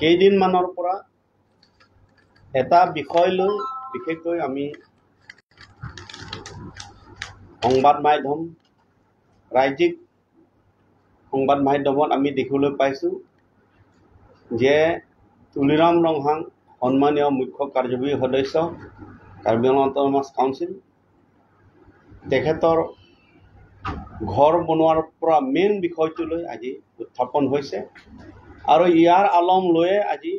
কেইদিনমানৰ পৰা এটা বিষয় লৈ বিশেষকৈ আমি সংবাদ মাধ্যম, ৰাজ্যিক সংবাদ মাধ্যমত আমি দেখিবলৈ পাইছোঁ যে তুলিৰাম ৰংহাং সন্মানীয় মুখ্য কাৰ্যবাহী সদস্য কাৰ্বি আংলং অট'নমাছ কাউন্সিল, তেখেতৰ ঘৰ বনোৱাৰ পৰা মেইন বিষয়টোলৈ আজি উত্থাপন হৈছে আৰু ইয়াৰ আলম লৈয়ে আজি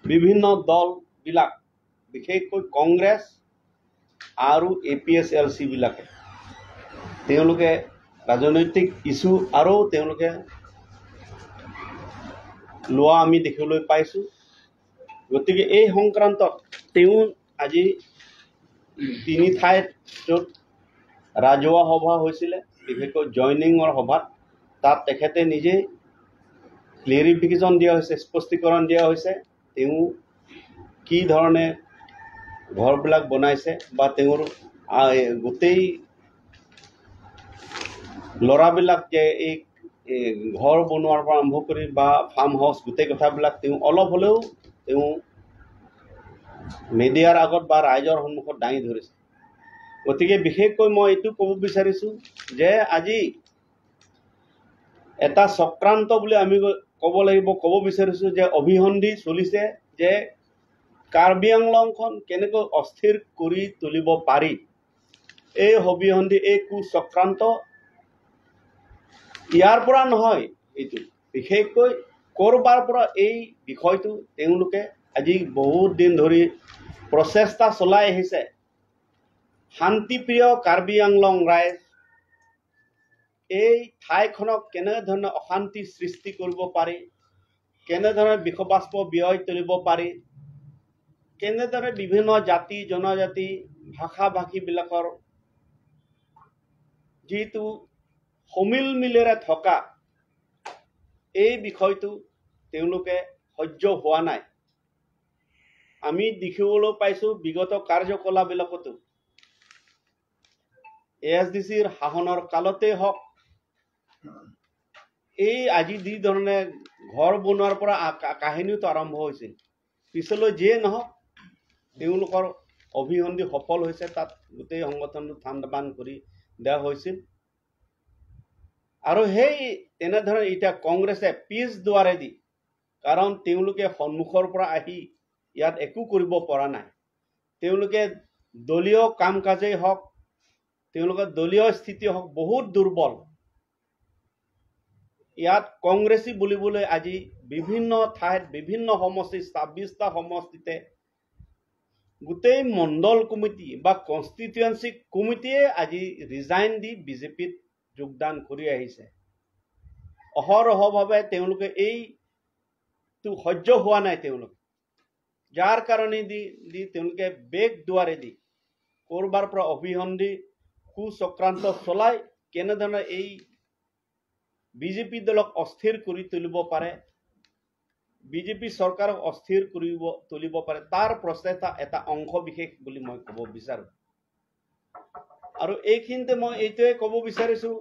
বিভিন্ন দলবিলাক, বিশেষকৈ কংগ্ৰেছ আৰু A P S L C বিলাকে তেওঁলোকে ৰাজনৈতিক ইছ্যু আৰু তেওঁলোকে লোৱা আমি দেখিবলৈ পাইছোঁ। গতিকে এই সংক্ৰান্তত তেওঁ আজি তিনি ঠাইত য'ত ৰাজহুৱা সভা হৈছিলে, বিশেষকৈ জইনিঙৰ সভাত, তাত তেখেতে নিজেই ক্লিয়াৰিফিকেশ্যন দিয়া হৈছে, স্পষ্টীকৰণ দিয়া হৈছে তেওঁ কি ধৰণে ঘৰবিলাক বনাইছে বা তেওঁৰ গোটেই ল'ৰাবিলাক যে এই ঘৰ বনোৱাৰ পৰা আৰম্ভ কৰি বা ফাৰ্ম হাউচ গোটেই কথাবিলাক তেওঁ অলপ হ'লেও তেওঁ মিডিয়াৰ আগত বা ৰাইজৰ সন্মুখত দাঙি ধৰিছে। গতিকে বিশেষকৈ মই এইটো ক'ব বিচাৰিছোঁ যে আজি এটা চক্ৰান্ত বুলি আমি ক'ব লাগিব, ক'ব বিচাৰিছোঁ যে অভিসন্ধি চলিছে যে কাৰ্বি আংলংখন কেনেকৈ অস্থিৰ কৰি তুলিব পাৰি। এই অভিসন্ধি, এই কুচক্ৰান্ত ইয়াৰ পৰা নহয়, এইটো বিশেষকৈ ক'ৰবাৰ পৰা এই বিষয়টো তেওঁলোকে আজি বহুত দিন ধৰি প্ৰচেষ্টা চলাই আহিছে। শান্তিপ্ৰিয় কাৰ্বি আংলং ৰাইজ এই ঠাইখনক কেনেধৰণে অশান্তি সৃষ্টি কৰিব পাৰি, কেনেধৰণে বিষবাষ্প ব্যয় তুলিব পাৰি, কেনেদৰে বিভিন্ন জাতি জনজাতি ভাষা ভাষীবিলাকৰ যিটো সমিল মিলেৰে থকা এই বিষয়টো তেওঁলোকে সহ্য হোৱা নাই। আমি দেখিবলৈ পাইছোঁ বিগত কাৰ্যকলাপবিলাকতো এ এছ ডি চিৰ শাসনৰ কালতেই হওক, এই আজি যি ধৰণে ঘৰ বনোৱাৰ পৰা কাহিনীটো আৰম্ভ হৈছিল, পিছলৈ যিয়ে নহওক তেওঁলোকৰ অভিসন্ধি সফল হৈছে, তাত গোটেই সংগঠনটো ঠাণ্ডা বান কৰি দিয়া হৈছিল। আৰু সেই তেনেধৰণে এতিয়া কংগ্ৰেছে পিছ দুৱাৰেদি, কাৰণ তেওঁলোকে সন্মুখৰ পৰা আহি ইয়াত একো কৰিব পৰা নাই, তেওঁলোকে দলীয় কাম কাজেই হওক, তেওঁলোকৰ দলীয় স্থিতি হওক বহুত দুৰ্বল। ইয়াত কংগ্ৰেছী বুলিবলৈ আজি বিভিন্ন ঠাইত বিভিন্ন সমষ্টি, 26টা সমষ্টিতে গোটেই মণ্ডল কমিটি বা কনষ্টিটুৱেঞ্চি কমিটিয়ে আজি ৰিজাইন দি বিজেপিত যোগদান কৰি আহিছে। অহৰহভাৱে তেওঁলোকে এইটো সহ্য হোৱা নাই তেওঁলোকে, যাৰ কাৰণে দি দি তেওঁলোকে বেগ দুৱাৰেদি ক'ৰবাৰ পৰা অভিসন্ধি কুচক্ৰান্ত চলাই কেনেধৰণে এই বিজেপি দলক অস্থিৰ কৰি তুলিব পাৰে, বিজেপি চৰকাৰক অস্থিৰ কৰিব তুলিব পাৰে, তাৰ প্ৰচেষ্টা এটা অংশ বিশেষ বুলি মই ক'ব বিচাৰোঁ। আৰু এইখিনিতে মই এইটোৱে ক'ব বিচাৰিছোঁ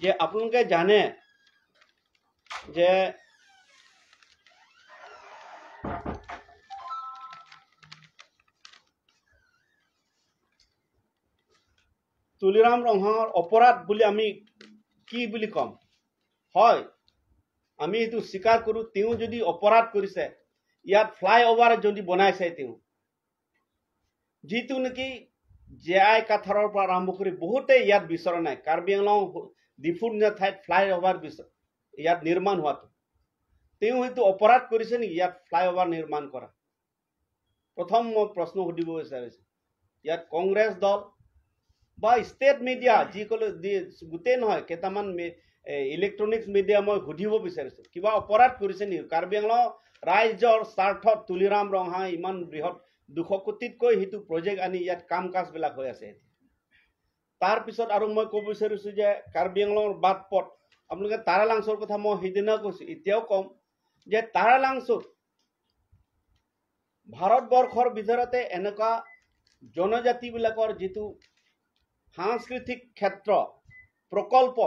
যে আপোনালোকে জানে যে তুলিৰাম ৰংহাঙৰ অপৰাধ বুলি আমি কি বুলি ক'ম? হয়, আমি এইটো স্বীকাৰ কৰোঁ, তেওঁ যদি অপৰাধ কৰিছে, ইয়াত ফ্লাইঅভাৰ যদি বনাইছে তেওঁ, যিটো নেকি জে আই কাথাৰৰ পৰা আৰম্ভ কৰি বহুতে ইয়াত বিচৰা নাই, কাৰ্বি আংলং ডিফুৰ নিচিনা ঠাইত ফ্লাইঅভাৰ ইয়াত নিৰ্মাণ হোৱাটো, তেওঁ সেইটো অপৰাধ কৰিছে নেকি ইয়াত ফ্লাইঅভাৰ নিৰ্মাণ কৰা? প্ৰথম মই প্ৰশ্ন সুধিব বিচাৰিছোঁ, ইয়াত কংগ্ৰেছ দল বা ষ্টেট মিডিয়া যি ক'লে গোটেই নহয়, কেইটামান ইলেক্ট্ৰনিক্স মিডিয়া মই সুধিব বিচাৰিছোঁ, কিবা অপৰাধ কৰিছে নেকি কাৰ্বি আংলং ৰাইজৰ স্বাৰ্থত তুলিৰাম ৰংহাং ইমান বৃহৎ 200 কোটিতকৈ সেইটো প্ৰজেক্ট আনি ইয়াত কাম কাজবিলাক হৈ আছে। তাৰপিছত আৰু মই ক'ব বিচাৰিছোঁ যে কাৰ্বি আংলঙৰ বাট পথ, আপোনালোকে তাৰালাংচৰ কথা মই সেইদিনা কৈছোঁ, এতিয়াও ক'ম যে তাৰালাংচুত ভাৰতবৰ্ষৰ ভিতৰতে এনেকুৱা জনজাতিবিলাকৰ যিটো সাংস্কৃতিক ক্ষেত্ৰ প্ৰকল্প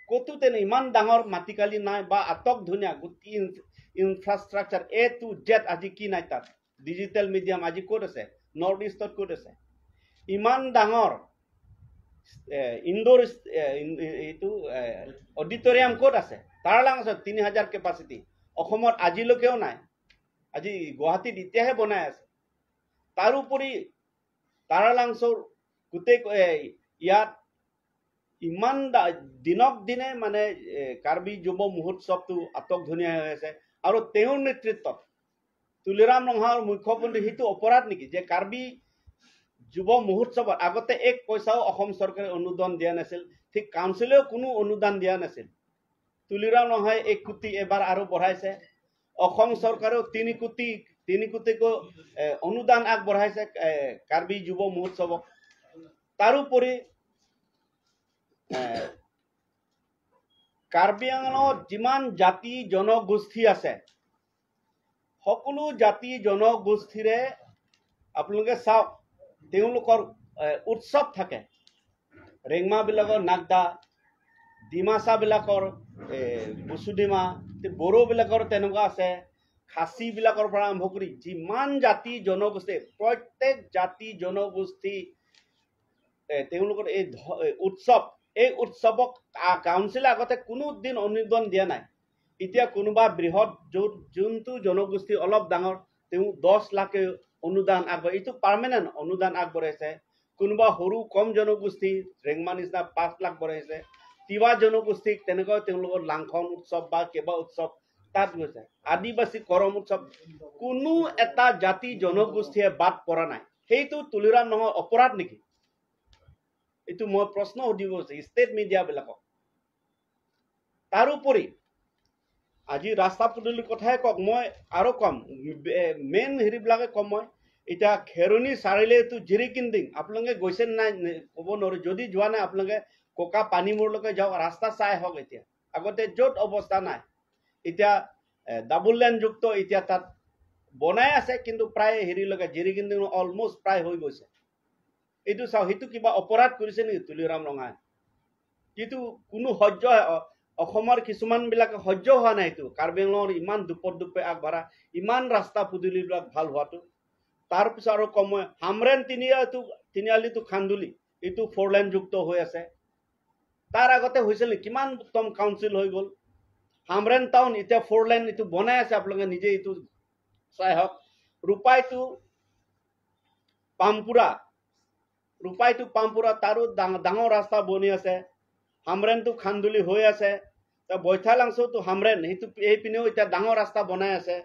ক'তো তেনে ইমান ডাঙৰ মাটিকালি নাই বা আটক ধুনীয়া গোটেই ইনফ্ৰাষ্ট্ৰাকচাৰ এ টু জেড আজি কি নাই তাত। ডিজিটেল মিডিয়াম আজি ক'ত আছে? নৰ্থ ইষ্টত ক'ত আছে? ইমান ডাঙৰ ইনডোৰ এইটো অডিটৰিয়াম ক'ত আছে? তাৰালাংছত 3000 কেপাচিটি, অসমত আজিলৈকেও নাই, আজি গুৱাহাটীত এতিয়াহে বনাই আছে। তাৰোপৰি তাৰালাংছৰ গোটেই ইয়াত ইমান দিনক দিনে মানে কাৰ্বি যুৱ মহোৎসৱটো আটক ধুনীয়া হৈ আছে। আৰু তেওঁৰ নেতৃত্বত তুলিৰাম ৰংহাঙৰ মুখ্যমন্ত্ৰী, সেইটো অপৰাধ নেকি যে কাৰ্বি যুৱ মহোৎসৱত আগতে এক পইচাও অসম চৰকাৰে অনুদান দিয়া নাছিল, ঠিক কাউন্সিলেও কোনো অনুদান দিয়া নাছিল। তুলিৰাম ৰংহাঙে 1 কোটি এবাৰ আৰু বঢ়াইছে, অসম চৰকাৰেও 3 কোটিকৈ অনুদান আগবঢ়াইছে কাৰ্বি যুৱ মহোৎসৱক। তাৰোপৰি কাৰ্বি আংলঙত যিমান জাতি জনগোষ্ঠী আছে, সকলো জাতি জনগোষ্ঠীৰে আপোনালোকে চাওক তেওঁলোকৰ উৎসৱ থাকে। ৰেংমাবিলাকৰ নাগদা, ডিমাচাবিলাকৰ বুচুডিমা, বড়োবিলাকৰ তেনেকুৱা আছে, খাচীবিলাকৰ পৰা আৰম্ভ কৰি যিমান জাতি জনগোষ্ঠী, প্ৰত্যেক জাতি জনগোষ্ঠী তেওঁলোকৰ এই উৎসৱ, এই উৎসৱক কাউন্সিলে আগতে কোনো দিন অনুদান দিয়া নাই। এতিয়া কোনোবা বৃহৎ যোনটো জনগোষ্ঠী অলপ ডাঙৰ, তেওঁ 10 লাখে অনুদান আগবঢ়াই, এইটো পাৰ্মানেণ্ট অনুদান আগবঢ়াইছে। কোনোবা সৰু কম জনগোষ্ঠী ৰেংমা নিচিনা 5 লাখ বঢ়াইছে। তিৱা জনগোষ্ঠীক তেনেকৈ তেওঁলোকৰ লাংখন উৎসৱ বা কিবা উৎসৱ তাত গৈছে। আদিবাসী কৰম উৎসৱ, কোনো এটা জাতি জনগোষ্ঠীয়ে বাদ পৰা নাই। সেইটো তুলিৰাম নহয় অপৰাধ নেকি? এইটো মই প্ৰশ্ন সুধিব বিচাৰিছোঁ ষ্টেট মিডিয়াবিলাকক। তাৰোপৰি আজি ৰাস্তা পদূলিৰ কথাই কওক, মই আৰু ক'ম মেইন হেৰিবিলাকে ক'ম মই। এতিয়া খেৰণি চাৰিআলিটো জিৰিকিন্দিং আপোনালোকে গৈছে নাই ক'ব নোৱাৰোঁ, যদি যোৱা নাই আপোনালোকে ককা পানীমূৰলৈকে যাওক, ৰাস্তা চাই আহক। এতিয়া আগতে য'ত অৱস্থা নাই, এতিয়া ডাবল লেনযুক্ত এতিয়া তাত বনাই আছে, কিন্তু প্ৰায় হেৰিলৈকে জিৰিকিন্দিং অলমষ্ট প্ৰায় হৈ গৈছে। এইটো চাওক, সেইটো কিবা অপৰাধ কৰিছে নেকি তুলিৰাম ৰংহাঙে? কিন্তু কোনো সহ্য অসমৰ কিছুমানবিলাকে সহ্য হোৱা নাই এইটো। কাৰ্বি আংলঙৰ ইমান দুপত দুপে আগবঢ়া, ইমান ৰাস্তা পদূলিবিলাক ভাল হোৱাটো। তাৰপিছত আৰু কম মই হামৰেন তিনিআলিটো খান্দুলি এইটো ফ'ৰ লেনযুক্ত হৈ আছে। তাৰ আগতে হৈছিল নেকি? কিমান উত্তম কাউন্সিল হৈ গ'ল। হামৰেন টাউন এতিয়া ফ'ৰ লেন এইটো বনাই আছে, আপোনালোকে নিজে এইটো চাই আহক। ৰূপাইটো পামপুৰা, ৰূপাইটো পামপুৰা তাৰো ডাঙৰ ৰাস্তা বনি আছে। হামৰেনটো খান্দুলি হৈ আছে। বৈঠালাংছটো হামৰেন সেইটো এইপিনেও এতিয়া ডাঙৰ ৰাস্তা বনাই আছে।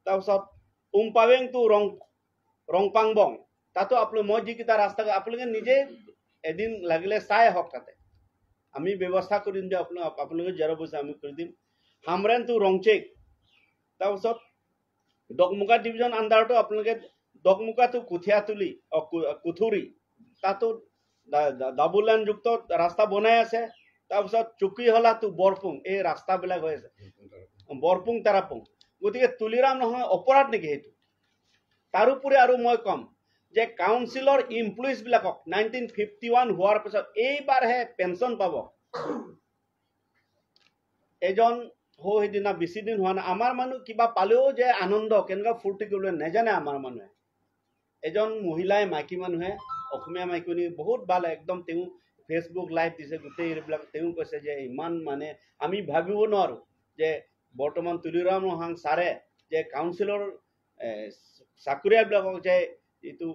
তাৰপিছত উমপাৱেংটো ৰংপাংবং, তাতো আপোনালোক মই যিকেইটা ৰাস্তা আপোনালোকে নিজে এদিন লাগিলে চাই আহক, তাতে আমি ব্যৱস্থা কৰি দিম যে আপোনালোকে জেৰ পইচা আমি কৰি দিম। হামৰেনটো ৰংচেক, তাৰপিছত দকমুকা ডিভিজন আণ্ডাৰতো আপোনালোকে দকমুকাটো কঠীয়াতুলি কুঠুৰি তাতো ডাবল লেনযুক্ত ৰাস্তা বনাই আছে। তাৰপিছত চকীহলাটো বৰপুং, এই ৰাস্তাবিলাক হৈ আছে বৰপুং তাৰাপুং। গতিকে তুলিৰাম নহয় অপৰাধ নেকি সেইটো? তাৰোপৰি আৰু মই ক'ম যে কাউন্সিলৰ এমপ্লয়িজবিলাকক 1951 হোৱাৰ পিছত এইবাৰহে পেঞ্চন পাব। এজন সৌ সেইদিনা বেছি দিন হোৱা নাই, আমাৰ মানুহ কিবা পালেও যে আনন্দ কেনেকুৱা ফূৰ্তি কৰিবলৈ নাজানে আমাৰ মানুহে। এজন মহিলাই, মাইকী মানুহে, অসমীয়া মাইকী বহুত ভাল, একদম তেওঁ ফেচবুক লাইভ দিছে গোটেই এইবিলাক। তেওঁ কৈছে যে ইমান মানে আমি ভাবিব নোৱাৰোঁ যে বৰ্তমান তুলিৰাম ৰংহাং ছাৰে যে কাউন্সিলৰ চাকৰিয়ালবিলাকক যে এইটো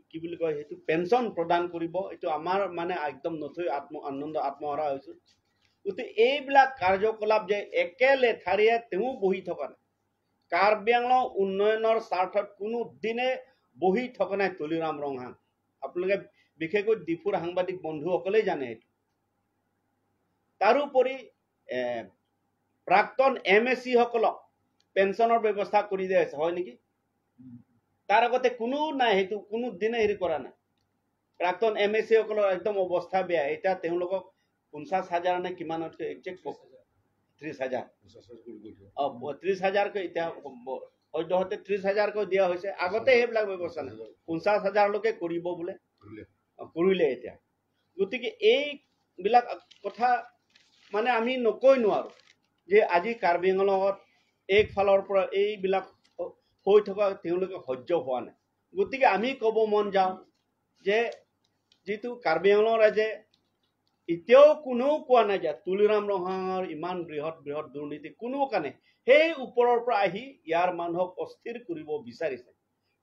কি বুলি কয় সেইটো পেঞ্চন প্ৰদান কৰিব, এইটো আমাৰ মানে একদম নথৈ আনন্দ আত্মহাৰা হৈছোঁ। গতিকে এইবিলাক কাৰ্যকলাপ যে একেলেথাৰিয়ে তেওঁ বহি থকা নাই, কাৰ্বি আংলং উন্নয়নৰ স্বাৰ্থত কোনো দিনে বহি থকা নাই তুলিৰাম ৰংহাং। আপোনালোকে বিশেষকৈ ডিফুৰ সাংবাদিক বন্ধুসকলেই জানে এইটো। তাৰোপৰি প্ৰাক্তন এম এ চিসকলক পেঞ্চনৰ ব্যৱস্থা কৰি দিয়া হৈছে, হয় নেকি? তাৰ আগতে কোনো নাই, সেইটো কোনো দিনে হেৰি কৰা নাই। প্ৰাক্তন এম এ চিসকলৰ একদম অৱস্থা বেয়া, এতিয়া তেওঁলোকক 50,000 নে কিমানতকৈ একজেক্ট 30,000, 30,000কৈ এতিয়া সদ্যহতে 30,000কৈ দিয়া হৈছে। আগতে সেইবিলাক ব্যৱস্থা নাই, 50,000লৈকে কৰিব বোলে, কৰিলে এতিয়া। গতিকে এই এইবিলাক কথা মানে আমি নকৈ নোৱাৰোঁ যে আজি কাৰ্বি আংলঙত একফালৰ পৰা এইবিলাক হৈ থকা তেওঁলোকে সহ্য হোৱা নাই। গতিকে আমি ক'ব মন যাওঁ যে যিটো কাৰ্বি আংলং ৰাইজে এতিয়াও কোনেও কোৱা নাই যে তুলিৰাম ৰংহাঙৰ ইমান বৃহৎ বৃহৎ দুৰ্নীতি কোনো কাৰণে সেই ওপৰৰ পৰা আহি ইয়াৰ মানুহক অস্থিৰ কৰিব বিচাৰিছে।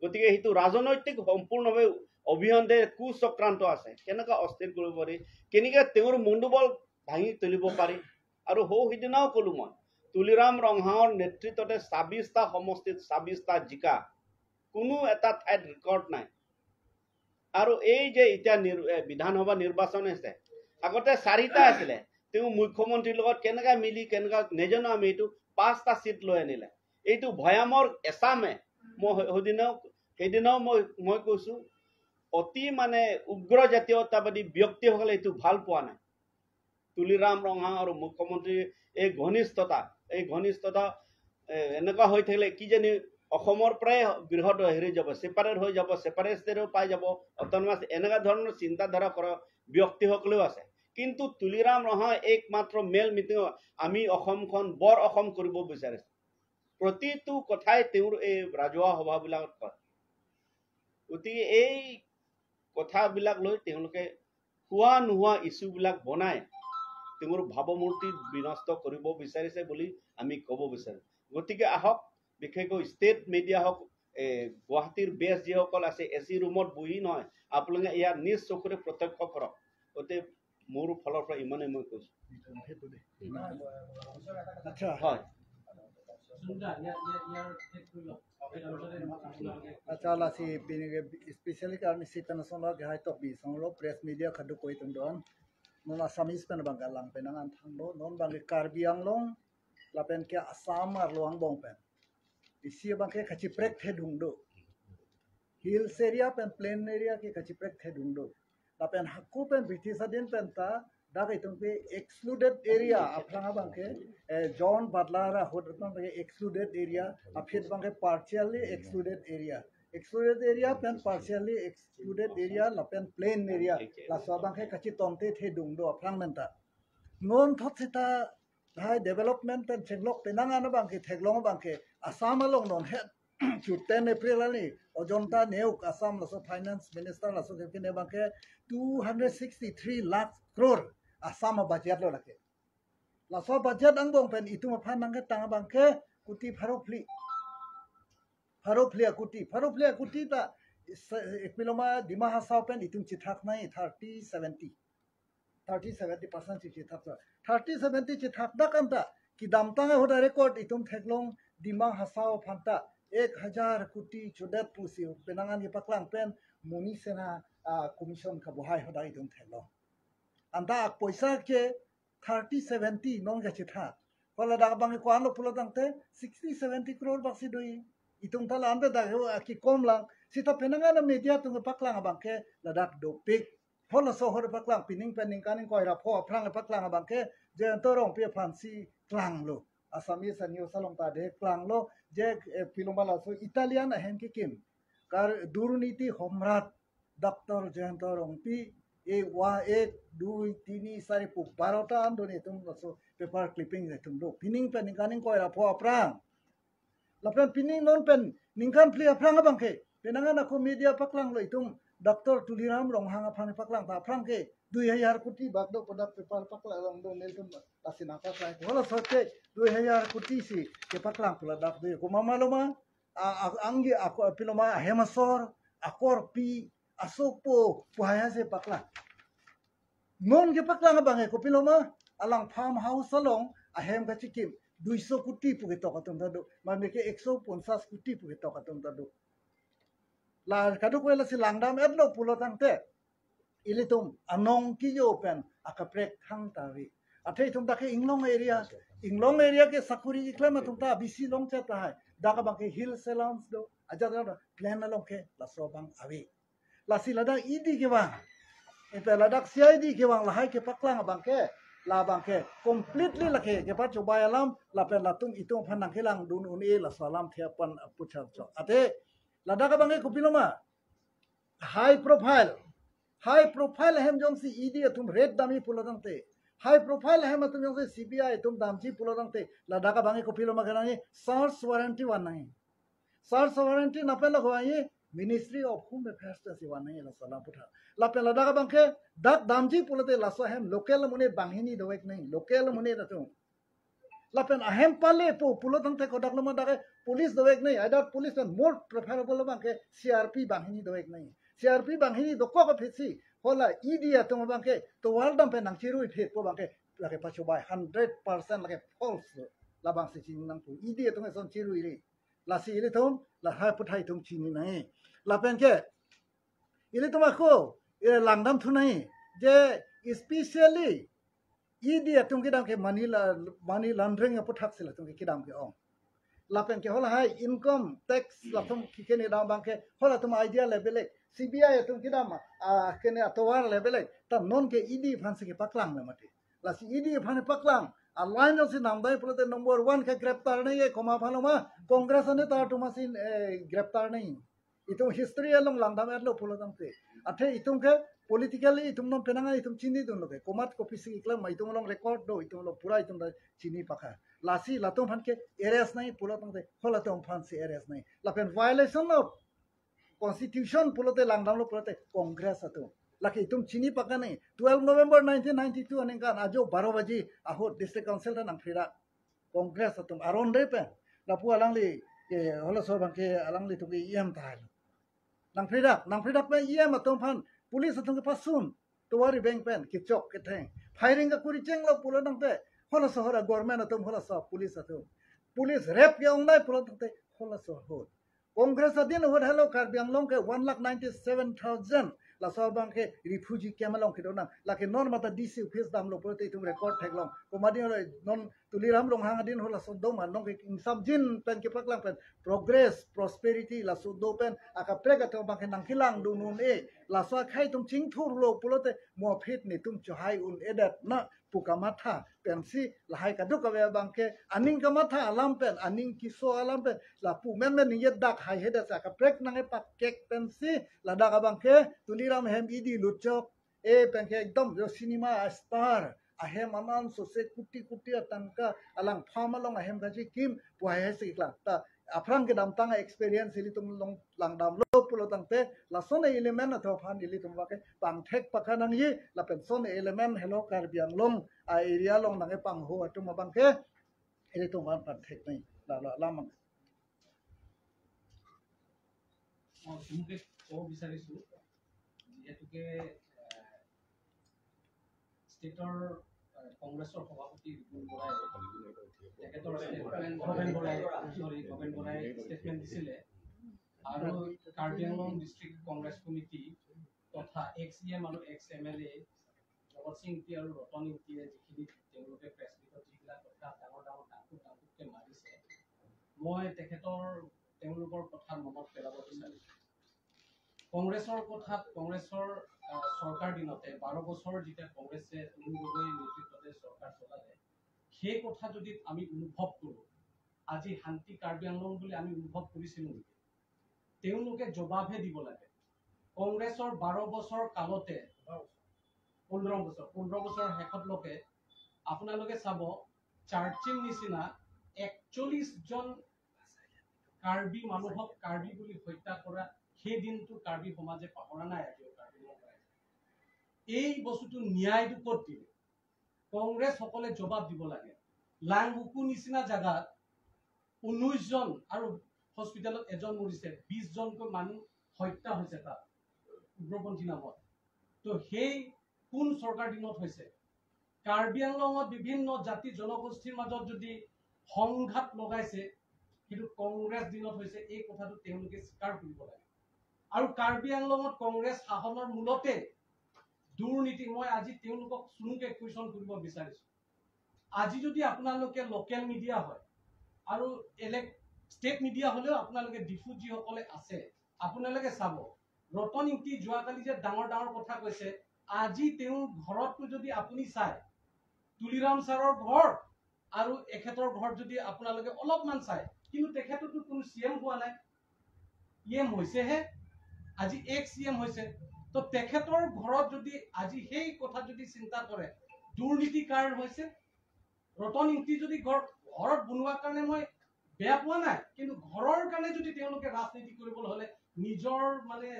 গতিকে সেইটো ৰাজনৈতিক সম্পূৰ্ণভাৱে অভিয়ন্তে কুচক্ৰান্ত আছে, কেনেকুৱা অস্থিৰ কৰিব পাৰি, কেনেকৈ তেওঁৰ মনোবল ভাঙি তুলিব পাৰি। আৰু সৌ সিদিনাও ক'লো মই, তুলিৰাম ৰংহাঙৰ নেতৃত্বতে 26টা সমষ্টিত 26টা জিকা, কোনো এটা ঠাইত ৰেকৰ্ড নাই। আৰু এই যে এতিয়া বিধানসভা নিৰ্বাচন হৈছে, আগতে 4টা আছিলে, তেওঁ মুখ্যমন্ত্ৰীৰ লগত কেনেকৈ মিলি কেনেকুৱা নেজানো আমি, এইটো 5টা চিট লৈ আনিলে। এইটো ভৈয়ামৰ এছামে, মই সেইদিনাও মই কৈছোঁ, অতি মানে উগ্ৰ জাতীয়তাবাদী ব্যক্তিসকলে এইটো ভাল পোৱা নাই। তুলিৰাম ৰংহাং আৰু মুখ্যমন্ত্ৰীৰ এই ঘনিষ্ঠতা এনেকুৱা হৈ থাকিলে কিজানি অসমৰ পৰাই বৃহৎ হেৰি যাব, ছেপাৰেট হৈ যাব, ছেপাৰেট ষ্টেটো পাই যাব, অট'নমাছ, এনেকুৱা ধৰণৰ চিন্তাধাৰা কৰা ব্যক্তিসকলেও আছে। কিন্তু তুলিৰাম ৰংহাং একমাত্ৰ মেল মিটিং আমি অসমখন বৰ অসম কৰিব বিচাৰিছে, প্ৰতিটো কথাই তেওঁৰ এই ৰাজহুৱা সভাবিলাকত কয়। গতিকে এই কথাবিলাক লৈ তেওঁলোকে হোৱা নোহোৱা ইছ্যুবিলাক বনাই তেওঁৰ ভাৱমূৰ্তি বিনষ্ট কৰিব বিচাৰিছে বুলি আমি ক'ব বিচাৰোঁ। গতিকে আহক, বিশেষকৈ ষ্টেট মিডিয়া হওক, গুৱাহাটীৰ বেছ যিসকল আছে, এ চি ৰুমত বহি নহয়, আপোনালোকে ইয়াত নিজ চকুৰে প্ৰত্যক্ষ কৰক। গতিকে মোৰ ফালৰ পৰা ইমানেই মই কৈছোঁ। হয়। আচ্ছা, লাসি স্পেশালি কারণ সিপেনসন গাহাই টপি সংলো প্রেস মিডিয়া খাদু কই তুমদন non Assamese pen bangga lang penangan thanglo non bangge Karbi Anglong lapen ke Assam ar luang bong pen isi bangke khachi prek the dhungdo hills area pen plain area ke khachi prek the dhungdo lapen hakku pen British adin pen ta dak itung pe excluded area aphlanga bangke John Butler hod bangke excluded area aphet bangke partially excluded area excluded area pen partially excluded area lapen plain area la so bangke kachi tomte the dungdo aphrang menta non thot sita high development pen chenglok penang ana bangke theglong bangke Assam along non he 10 April ani Ajanta Neog Assam laso finance minister laso kene bangke 263 lakh crore Assam budget lo lake laso budget angbong pen itu ma phan bangke tang bangke kuti farofli kuti farofli kuti ta ekpiloma Dima Hasao pen itum chithak nai 30 70% chithak 30 70 chithak da kanta ki damtang hoda record itum theklong Dima Hasao phanta 1000 kuti chodat pusi penangan ki paklang pen muni sena commission ka bohai hoda itum theklong anda পয়সা ke 30 70 non ga chithak kola da bang ko ano pulotang te 60 70 crore baksi doi itung tala anda da ki kom lang sita penangan media tung paklang bangke ladak dopik phola sohor paklang pining pening kaning koira pho phrang paklang bangke je torong pe fancy klang lo Assamese new salong ta de klang lo je pilomala so Italian ahem ki kim kar durniti homrat Dr. Jayanta Rongpi এই 1 2 3 4 12টা আন্দোলন তুম paper clipping তুম do pining pen kaning koira pho aprang lapen pining non pen ningkan pli aprang bangke penangan aku media paklang lo itum Dr. Tuliram Ronghang aphang paklang ta aprang ke 2000 কোটি bagdo product paper paklang do nel tum asina paklang hola sotte 2000 কোটি si ke paklang pula dak do ko mamaloma angi ako piloma hemasor akor pi asopo puhaya se paklang non ke paklang bange ko piloma alang farm house along ahem ka chikim 200 কোটি puke toka tum tadu mame ke 150 কোটি puke toka tum tadu la kadu ko la si langdam edlo pulo tangte ilitum anong ki yo pen akaprek thang tari athei tum dake inglong area ke sakuri iklama tum ta bisi long cha ta hai daka bangke hill salons do aja da plan along ke la so bang awi la si lada idi ke bang eta ladak CID ke bang la hai ke paklang bangke la bangke completely la ke ke pa chobai alam la pen la tum itum phanang ke lang dun un e la salam thia pan pucha cho ate ladak bangke kupiloma high profile high profile Hem জংসি ED তুম red দামি পুলদাংতে হাই profile Hem তুম জংসি CBI তুম দামজি পুলদাংতে লাদাকা ভাঙি Kapil মাগানাই search warranty one নাই search warranty নাপেল হওয়াই ministry of home affairs আছে one নাই লাসলা পুঠা লাপে লাদাকা বাংকে দাক দামজি পুলতে লাসো হেম লোকেল মুনে বাহিনী দৱেক নাই লোকেল মুনে তাতো লাপেন আহেম পালে পো পুলদাংতে কদাক লমা দাকে পুলিশ দৱেক নাই আইদাৰ পুলিশ মোৰ প্ৰেফাৰেবল বাংকে সিআৰপি বাহিনী দৱেক নাই সিআরপি বাহিনী দক ফেসি হলা ইডি আতম বাংকে তো ওয়ার্ল্ড দাম পে নাংচিরুই ফেট পো বাংকে লাগে পাছো বাই 100% লাগে ফলস লাবাং সি চিনি নাংপু ইডি আতম সন চিরুই রে লাসি ইলি থম লা হাই পুথাই থম চিনি নাই লাপেনকে ইলি তোমাকো এ লাংদাম থুনাই যে স্পেশালি ইডি আতম কি দামকে মানি লন্ডারিং এ পুথাকছিল তুমি কি দামকে অ লাপেনকে হলা হাই ইনকাম ট্যাক্স লাথম কিকেনি দাম বাংকে হলা तुम আইডিয়া লেভেলে সিবিআই तुम কি দাম কেনে আতোয়ার লেভেলে তা নন কে ইডি ফানসে কে পাকলাং না মাটি লাসি ইডি ফানে পাকলাং আর লাইন আছে নাম দাই পুলতে নম্বর 1 কে গ্রেফতার নেই কমা ফালোমা কংগ্রেস নে তার তোমাসিন গ্রেফতার নেই ইতুম হিস্ট্রি এলং লাংদাম এলো পুলদামতে আথে ইতুমকে পলিটিক্যালি ইতুম নম পেনাঙ্গা ইতুম চিনি দুন লগে কমাত কপি সিকলা মাইতুম লং রেকর্ড দো ইতুম লো পুরা ইতুম চিনি পাখা লাসি লাতুম ফানকে এরেস নাই পুলদামতে হলাতুম ফানসি এরেস নাই লাপেন ভায়োলেশন অফ কনস্টিটিউশন পুলতে লাংদাম লো পুলতে কংগ্রেস আতো লাকি ইতুম চিনি পাকা নাই 12 নভেম্বর 1992 অনেকান আজো 12 বাজি আহো ডিস্ট্রিক্ট কাউন্সিল তা নাংফিরা কংগ্রেস আতুম আরন রে পে লাপু আলাংলি কে হলো সব বাংকে আলাংলি তুকে ইএম তাহাল নাংফিরা নাংফিরা পে ইএম আতুম ফান পুলিশ আতুম কে পাসুন তোয়ারি ব্যাংক পেন কি চক কে ঠেং ফায়ারিং কা কুরি চেংলো পুলো নাংতে হলো শহর গভর্নমেন্ট আতুম হলো সব পুলিশ আতুম পুলিশ রেপ কে অংনাই পুলো নাংতে হলো শহর কংগ্রেস দিন হল হেলো কার্বি আংলং কে 1,97,000 লাসবাংকে রিফিউজি ক্যাম্প লং খিদো না লাকে নন মাতা ডিসি অফিস দাম লো পরতে তুম রেকর্ড থাকলং কোমাদি হল নন তুলিরাম লং হাঙা দিন হল লাসো মান নং ইনসাম জিন পেন কে পাকলাং পেন প্রগ্রেস প্রসপেরিটি লাসো দো পেন আকা প্রেগা তো বাংকে নাংখিলাং দু নুন এ লাসো খাই তুম চিংথুর লো পুলতে মফিত নি তুম চহাই উন এদাত না পুকা মাথা পেনসি লাহাই কাদু কাবে বাংকে আনিং কা মাথা আলাম পেন আনিং কিসো আলাম পেন লাপু মেন মেন নিয়ে দাক হাই হেদা আকা প্রেক নাঙে পাক কেক পেনসি লাদা কা বাংকে তুলিরাম হেম ইডি লুচক এ পেনকে একদম সিনেমা স্টার আহেম আমান সোসে কুটি কুটি টানকা আলাং ফার্ম আলং আহেম কাজি কিম পুহাই হেসে ইকলা তা আফরাং কে দাম তাঙ্গা এক্সপেরিয়েন্স ইলি তুম লং লাং দাম লো পুলো তাংতে লাসনে এলিমেন্ট অথবা ফান ইলি তুম বাকে পাং ঠেক পাখা নাংই লা পেনসন এলিমেন্ট হেলো কার্বি আংলং আ এরিয়া লং নাঙে পাং হো আতুম বাংকে ইলি তুম বান পাং ঠেক নাই লা লা লামাং তোমাকে ক'ব বিচাৰিছোঁ যিহেতুকে ষ্টেটৰ কংগ্ৰেছৰ সভাপতি ৰিপুণ বৰাই তেখেতৰ ষ্টেটমেণ্ট ভৱেন বৰাই ষ্টেটমেণ্ট দিছিলে আৰু কাৰ্বি আংলং ডিষ্ট্ৰিক্ট কংগ্ৰেছ কমিটি তথা এক্স ই এম আৰু ex M L A Jagat Singh Ingti আৰু ৰতন ইংতিয়ে যিখিনি তেওঁলোকে প্ৰেছ মিটত যিবিলাক কথা ডাঙৰ ডাঙৰ ডাংকুট ডাংকুটকৈ মাৰিছে, মই তেওঁলোকৰ কথা মনত পেলাব বিচাৰিছোঁ। কংগ্ৰেছৰ কথাত কংগ্ৰেছৰ চৰকাৰ দিনতে 12 বছৰ যেতিয়া কংগ্ৰেছে তৰুণ গগৈৰ নেতৃত্বতে চৰকাৰ চলালে, সেই কথা যদি আমি অনুভৱ কৰোঁ, আজি শান্তি কাৰ্বি আংলং বুলি আমি অনুভৱ কৰিছিলোঁ নেকি? তেওঁলোকে জবাবহে দিব লাগে। কংগ্ৰেছৰ 12 বছৰ কালতে 15 বছৰৰ শেষতলৈকে আপোনালোকে চাব চাৰ্চিল নিচিনা 41 জন কাৰ্বি মানুহক কাৰ্বি বুলি হত্যা কৰা সেই দিনটো কাৰ্বি সমাজে পাহৰা নাই আজিও কাৰ্বি ৰাইজে। এই বস্তুটো ন্যায়টো ক'ত দিলে? কংগ্ৰেছসকলে জবাব দিব লাগে। লাংবুকু নিচিনা জেগাত 19 জন আৰু হস্পিটেলত এজন মৰিছে, 20 জনকৈ মানুহ হত্যা হৈছে তাত উগ্ৰপন্থী নামত। তো সেই কোন চৰকাৰ দিনত হৈছে? কাৰ্বি আংলঙত বিভিন্ন জাতি জনগোষ্ঠীৰ মাজত যদি সংঘাত লগাইছে, সেইটো কংগ্ৰেছ দিনত হৈছে। এই কথাটো তেওঁলোকে স্বীকাৰ কৰিব লাগে। আৰু কাৰ্বি আংলঙত কংগ্ৰেছ শাসনৰ মূলতে দুৰ্নীতি, মই আজি তেওঁলোকক চুনুকে কুৱেশ্যন কৰিব বিচাৰিছো। আজি যদি আপোনালোকে লোকেল মিডিয়া হয় আৰু ষ্টেট মিডিয়া হ'লেও আপোনালোকে ডিফু যিসকলে আছে আপোনালোকে চাব, ৰতন ইংতি যোৱাকালি যে ডাঙৰ ডাঙৰ কথা কৈছে, আজি তেওঁৰ ঘৰতটো যদি আপুনি চায়, তুলিৰাম ছাৰৰ ঘৰ আৰু এখেতৰ ঘৰত যদি আপোনালোকে অলপমান চায়, কিন্তু তেখেততো কোনো চি এম হোৱা নাই, ই এম হৈছেহে, আজি এক চি এম হৈছে। তো তো তেখেতৰ ঘৰত যদি আজি সেই কথা যদি চিন্তা কৰে, দুৰ্নীতি কাৰ হৈছে? ৰতন ইংতি যদি ঘৰত বনোৱাৰ কাৰণে মই বেয়া পোৱা নাই, কিন্তু ঘৰৰ কাৰণে যদি তেওঁলোকে ৰাজনীতি কৰিবলৈ হ'লে নিজৰ মানে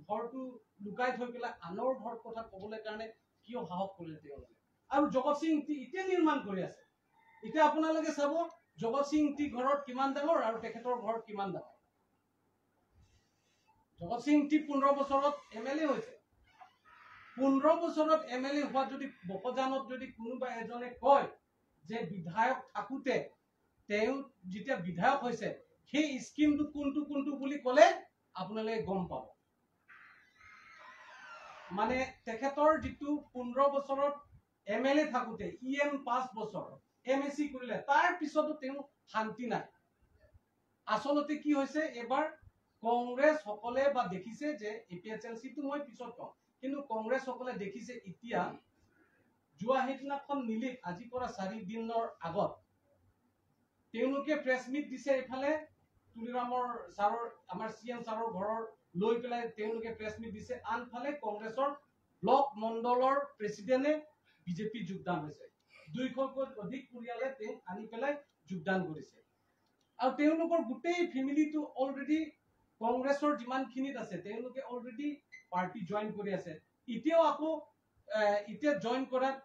ঘৰটো লুকাই থৈ পেলাই আনৰ ঘৰ কথা ক'বলৈ কাৰণে কিয় সাহস কৰিলে তেওঁলোকে? আৰু জগত সিং ইংতি এতিয়া নিৰ্মাণ কৰি আছে। এতিয়া আপোনালোকে চাব জগত সিং ইংতি ঘৰত কিমান ডাঙৰ আৰু তেখেতৰ ঘৰত কিমান ডাঙৰ। জগত সিং ইংতি 15 বছৰত এম এল এ হৈছে। 15 বছৰত এম এল এ হোৱাত যদি বকজানত যদি কোনোবা এজনে কয় যে বিধায়ক থাকোঁতে তেওঁ যেতিয়া বিধায়ক হৈছে সেই স্কিমটো কোনটো কোনটো বুলি ক'লে আপোনালোকে গম পাব। মানে তেখেতৰ যিটো 15 বছৰত এম এল এ থাকোঁতে ই এম 5 বছৰ এম এ চি কৰিলে, তাৰ পিছতো তেওঁ শান্তি নাই। আচলতে কি হৈছে, এইবাৰ কংগ্ৰেছ সকলে বা দেখিছে যে এ পি এইচ এল চিটো মই পিছত কম, কিন্তু কংগ্ৰেছ সকলে দেখিছে এতিয়া যোৱা সেইদিনাখন নিলিত আজিৰ পৰা 4 দিনৰ আগত তেওঁলোকে প্ৰেছ মিট দিছে। এইফালে তুলিৰামৰ ছাৰৰ, আমাৰ চি এম ছাৰৰ ঘৰৰ লৈ পেলাই তেওঁলোকে প্ৰেছ মিট দিছে। আনফালে কংগ্ৰেছৰ ব্লক মণ্ডলৰ প্ৰেচিডেণ্টে বিজেপি যোগদান হৈছে। 200তকৈ অধিক পৰিয়ালে তেওঁক আনি পেলাই যোগদান কৰিছে। আৰু তেওঁলোকৰ গোটেই ফেমিলিটো অলৰেডি কংগ্ৰেছৰ যিমানখিনিত আছে তেওঁলোকে অলৰেডি পাৰ্টি জইন কৰি আছে। এতিয়াও আকৌ এতিয়া জইন কৰাত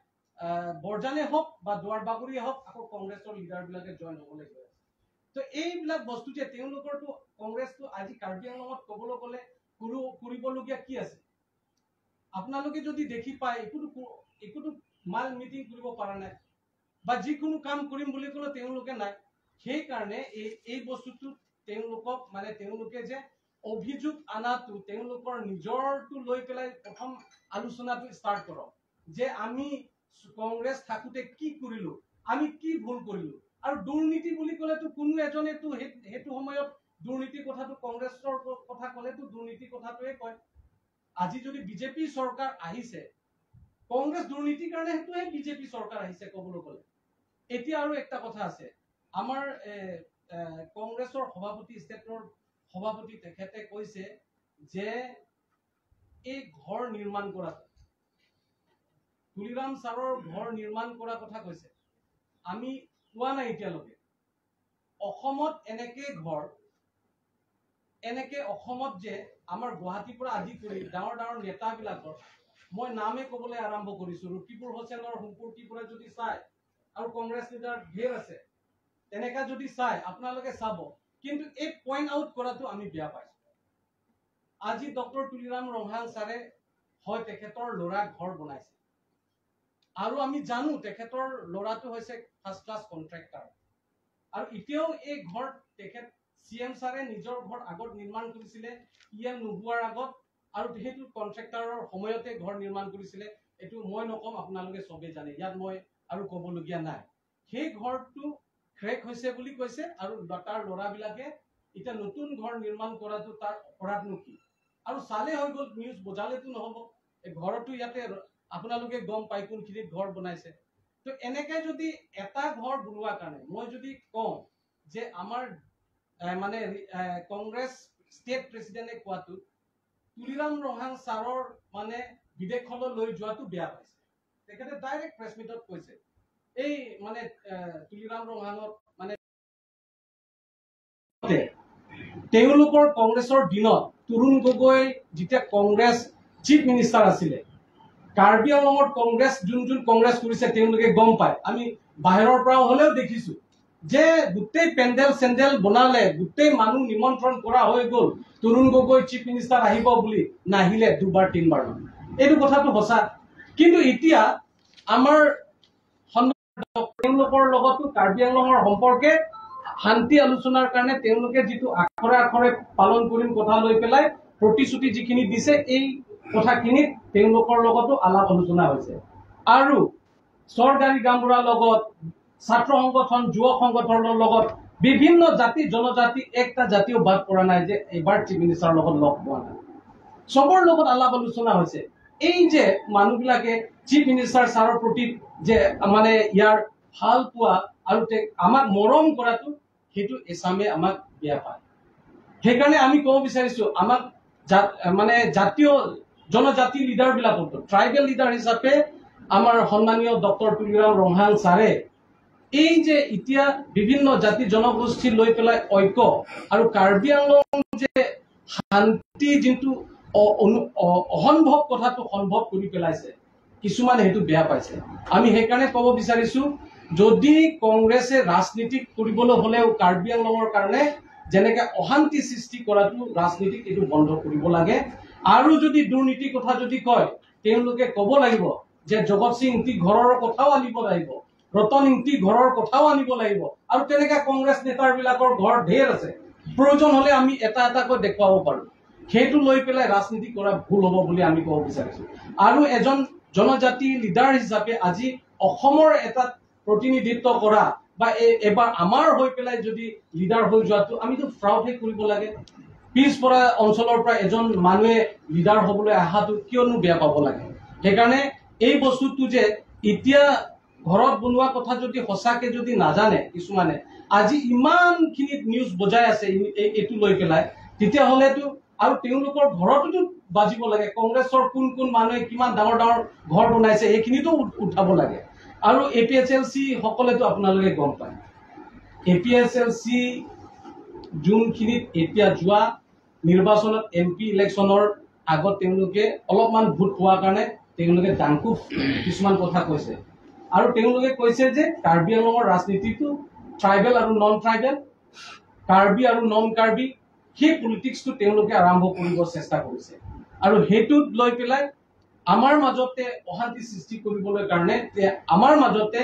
বৰজানে হওক বা দুৱাৰবাগৰিয়ে হওক আকৌ কংগ্ৰেছৰ লিডাৰবিলাকে জইন হ'বলৈ গৈ আছে। তো এইবিলাক বস্তু যে তেওঁলোকৰতো কংগ্ৰেছটো আজি কাৰ্বি আংলঙত ক'বলৈ গ'লে কৰিবলগীয়া কি আছে? আপোনালোকে যদি দেখি পায় একোতো মাল মিটিং কৰিব পৰা নাই বা যিকোনো কাম কৰিম বুলি ক'লে তেওঁলোকে নাই। সেইকাৰণে এই বস্তুটো তেওঁলোকক মানে তেওঁলোকে যে অভিযোগ আনাটো তেওঁলোকৰ নিজৰটো লৈ পেলাই প্ৰথম আলোচনাটো ষ্টাৰ্ট কৰক যে আমি কংগ্ৰেছ থাকোঁতে কি কৰিলো, আমি কি ভুল কৰিলো। আৰু দুৰ্নীতি বুলি ক'লেতো কোনো এজনেতো সেইটো সময়ত দুৰ্নীতিৰ কথাটো কংগ্ৰেছৰ কথা ক'লেতো দুৰ্নীতিৰ কথাটোৱে কয়। আজি যদি বিজেপি চৰকাৰ আহিছে, কংগ্ৰেছ দুৰ্নীতিৰ কাৰণে সেইটোহে বিজেপি চৰকাৰ আহিছে ক'বলৈ গ'লে। এতিয়া আৰু একটা কথা আছে, আমাৰ কংগ্ৰেছৰ সভাপতি, ষ্টেটৰ সভাপতি তেখেতে কৈছে যে এই ঘৰ নিৰ্মাণ কৰাটো, তুলিৰাম ছাৰৰ ঘৰ নিৰ্মাণ কৰাৰ কথা কৈছে। আমি কোৱা নাই এতিয়ালৈকে অসমত এনেকে ঘৰ, এনেকে অসমত যে আমাৰ গুৱাহাটীৰ পৰা আদি কৰি ডাঙৰ ডাঙৰ নেতাবিলাকৰ মই নামে ক'বলৈ আৰম্ভ কৰিছো, ৰকিবুল হোসেনৰ সম্পৰ্কীৰ পৰা যদি চাই আৰু কংগ্ৰেছ লিডাৰ ঢেৰ আছে, তেনেকা যদি চাই আপোনালোকে চাব। কিন্তু এই পইণ্ট আউট কৰাটো আমি বেয়া পাইছো। আজি ডক্টৰ তুলিৰাম ৰংহাং ছাৰে হয় তেখেতৰ ল'ৰা ঘৰ বনাইছে, আৰু আমি জানো তেখেতৰ ল'ৰাটো হৈছে ফাৰ্ষ্ট ক্লাছ কণ্ট্ৰেক্টাৰ, আৰু এতিয়াও এই ঘৰ তেখেত চি এম ছাৰে নিজৰ ঘৰ আগত নিৰ্মাণ কৰিছিলে ই এম নোহোৱাৰ আগত, আৰু সেইটো কণ্ট্ৰেক্টাৰৰ সময়তে ঘৰ নিৰ্মাণ কৰিছিলে। এইটো মই নকম, আপোনালোকে চবেই জানে, ইয়াত মই আৰু ক'বলগীয়া নাই। সেই ঘৰটো ক্ৰেক হৈছে বুলি কৈছে, আৰু তাৰ ল'ৰাবিলাকে এতিয়া নতুন ঘৰ নিৰ্মাণ কৰাটো তাৰ অপৰাধনো কি? আৰু চালে হৈ গ'ল, নিউজ বজালেতো নহ'ব। এই ঘৰতো ইয়াতে আপোনালোকে গম পায় কোনখিনিত ঘৰ বনাইছে। তো এনেকে যদি এটা ঘৰ বনোৱাৰ কাৰণে মই যদি কওঁ যে আমাৰ মানে কংগ্ৰেছ ষ্টেট প্ৰেচিডেণ্টে কোৱাটো তুলিৰাম ৰংহাং ছাৰৰ মানে বিদেশলৈ লৈ যোৱাটো বেয়া পাইছে। তেখেতে ডাইৰেক্ট প্ৰেছ মিটত কৈছে এই মানে তুলিৰাম ৰংহাঙক মানে তেওঁলোকৰ কংগ্ৰেছৰ দিনত তৰুণ গগৈ যেতিয়া কংগ্ৰেছ চিফ মিনিষ্টাৰ আছিলে, কাৰ্বি আংলঙত কংগ্ৰেছ যোন যোন কংগ্ৰেছ কৰিছে তেওঁলোকে গম পায়, আমি বাহিৰৰ পৰাও হ'লেও দেখিছো যে গোটেই পেণ্ডেল চেণ্ডেল বনালে, গোটেই মানুহ নিমন্ত্ৰণ কৰা হৈ গ'ল, তৰুণ গগৈ চিফ মিনিষ্টাৰ আহিব বুলি, নাহিলে দুবাৰ তিনিবাৰ। এইটো কথাটো সঁচা। কিন্তু এতিয়া আমাৰ তেওঁলোকৰ লগতো কাৰ্বি আংলঙৰ সম্পৰ্কে শান্তি আলোচনাৰ কাৰণে তেওঁলোকে যিটো আখৰে আখৰে পালন কৰিম কথা লৈ পেলাই প্ৰতিশ্ৰুতি যিখিনি দিছে, এই কথাখিনিত তেওঁলোকৰ লগতো আলাপ আলোচনা হৈছে। আৰু চৰকাৰী গাঁওবুঢ়াৰ লগত, ছাত্ৰ সংগঠন, যুৱ সংগঠনৰ লগত, বিভিন্ন জাতি জনজাতি একটা জাতিও বাদ পৰা নাই যে এইবাৰ চিফ মিনিষ্টাৰৰ লগত লগ পোৱা নাই, চবৰ লগত আলাপ আলোচনা হৈছে। এই যে মানুহবিলাকে চিফ মিনিষ্টাৰ ছাৰৰ প্ৰতি যে মানে ইয়াৰ ভাল পোৱা আৰু আমাক মৰম কৰাটো, সেইটো এছামে আমাক বেয়া পায়। সেইকাৰণে আমি ক'ব বিচাৰিছো, আমাক মানে জাতীয় জনজাতি লিডাৰবিলাকতো ট্ৰাইবেল লিডাৰ হিচাপে আমাৰ সন্মানীয় ডক্টৰ তুলিৰাম ৰংহাং ছাৰে এই যে এতিয়া বিভিন্ন জাতি জনগোষ্ঠী লৈ পেলাই ঐক্য আৰু কাৰ্বি আংলং যে শান্তি যোনটো অসম্ভৱ কথাটো সম্ভৱ কৰি পেলাইছে, কিছুমানে সেইটো বেয়া পাইছে। আমি সেইকাৰণে ক'ব বিচাৰিছো, যদি কংগ্ৰেছে ৰাজনীতি কৰিবলৈ হ'লেও কাৰ্বি আংলঙৰ কাৰণে যেনেকে অশান্তি সৃষ্টি কৰাটো ৰাজনীতিক এইটো বন্ধ কৰিব লাগে। আৰু যদি দুৰ্নীতিৰ কথা যদি কয়, তেওঁলোকে ক'ব লাগিব যে জগত সিং ইংতি ঘৰৰ কথাও আনিব লাগিব, ৰতন ইংতি ঘৰৰ কথাও আনিব লাগিব। আৰু তেনেকে কংগ্ৰেছ নেতাবিলাকৰ ঘৰ ঢেৰ আছে, প্ৰয়োজন হ'লে আমি এটা এটাকৈ দেখুৱাব পাৰোঁ। সেইটো লৈ পেলাই ৰাজনীতি কৰা ভুল হ'ব বুলি আমি ক'ব বিচাৰিছো। আৰু এজন জনজাতি লিডাৰ হিচাপে আজি অসমৰ এটা প্ৰতিনিধিত্ব কৰা বা এবাৰ আমাৰ হৈ পেলাই যদি লিডাৰ হৈ যোৱাটো আমিতো প্ৰাউডহে কৰিব লাগে। পিছপৰা অঞ্চলৰ পৰা এজন মানুহে লিডাৰ হ'বলৈ অহাটো কিয়নো বেয়া পাব লাগে? সেইকাৰণে এই বস্তুটো যে এতিয়া ঘৰত বনোৱা কথা যদি সঁচাকে যদি নাজানে কিছুমানে, আজি ইমানখিনি নিউজ বজাই আছে এইটো লৈ পেলাই, তেতিয়াহ'লেতো আৰু তেওঁলোকৰ ঘৰতোতো বাজিব লাগে। কংগ্ৰেছৰ কোন কোন মানুহে কিমান ডাঙৰ ডাঙৰ ঘৰ বনাইছে এইখিনিতো উঠাব লাগে। আৰু A P H L C সকলেতো আপোনালোকে গম পায়, A P H L C যোনখিনিত এতিয়া যোৱা নিৰ্বাচনত এম পি ইলেকশ্যনৰ আগত তেওঁলোকে অলপমান ভোট পোৱাৰ কাৰণে তেওঁলোকে ডাংকুফ কিছুমান কথা কৈছে। আৰু তেওঁলোকে কৈছে যে কাৰ্বি আংলঙৰ ৰাজনীতিটো ট্ৰাইবেল আৰু নন ট্ৰাইবেল, কাৰ্বি আৰু নন কাৰ্বি, সেই পলিটিক্সটো তেওঁলোকে আৰম্ভ কৰিব চেষ্টা কৰিছে। আৰু সেইটোত লৈ পেলাই আমাৰ মাজতে অশান্তি সৃষ্টি কৰিবলৈ কাৰণে, আমাৰ মাজতে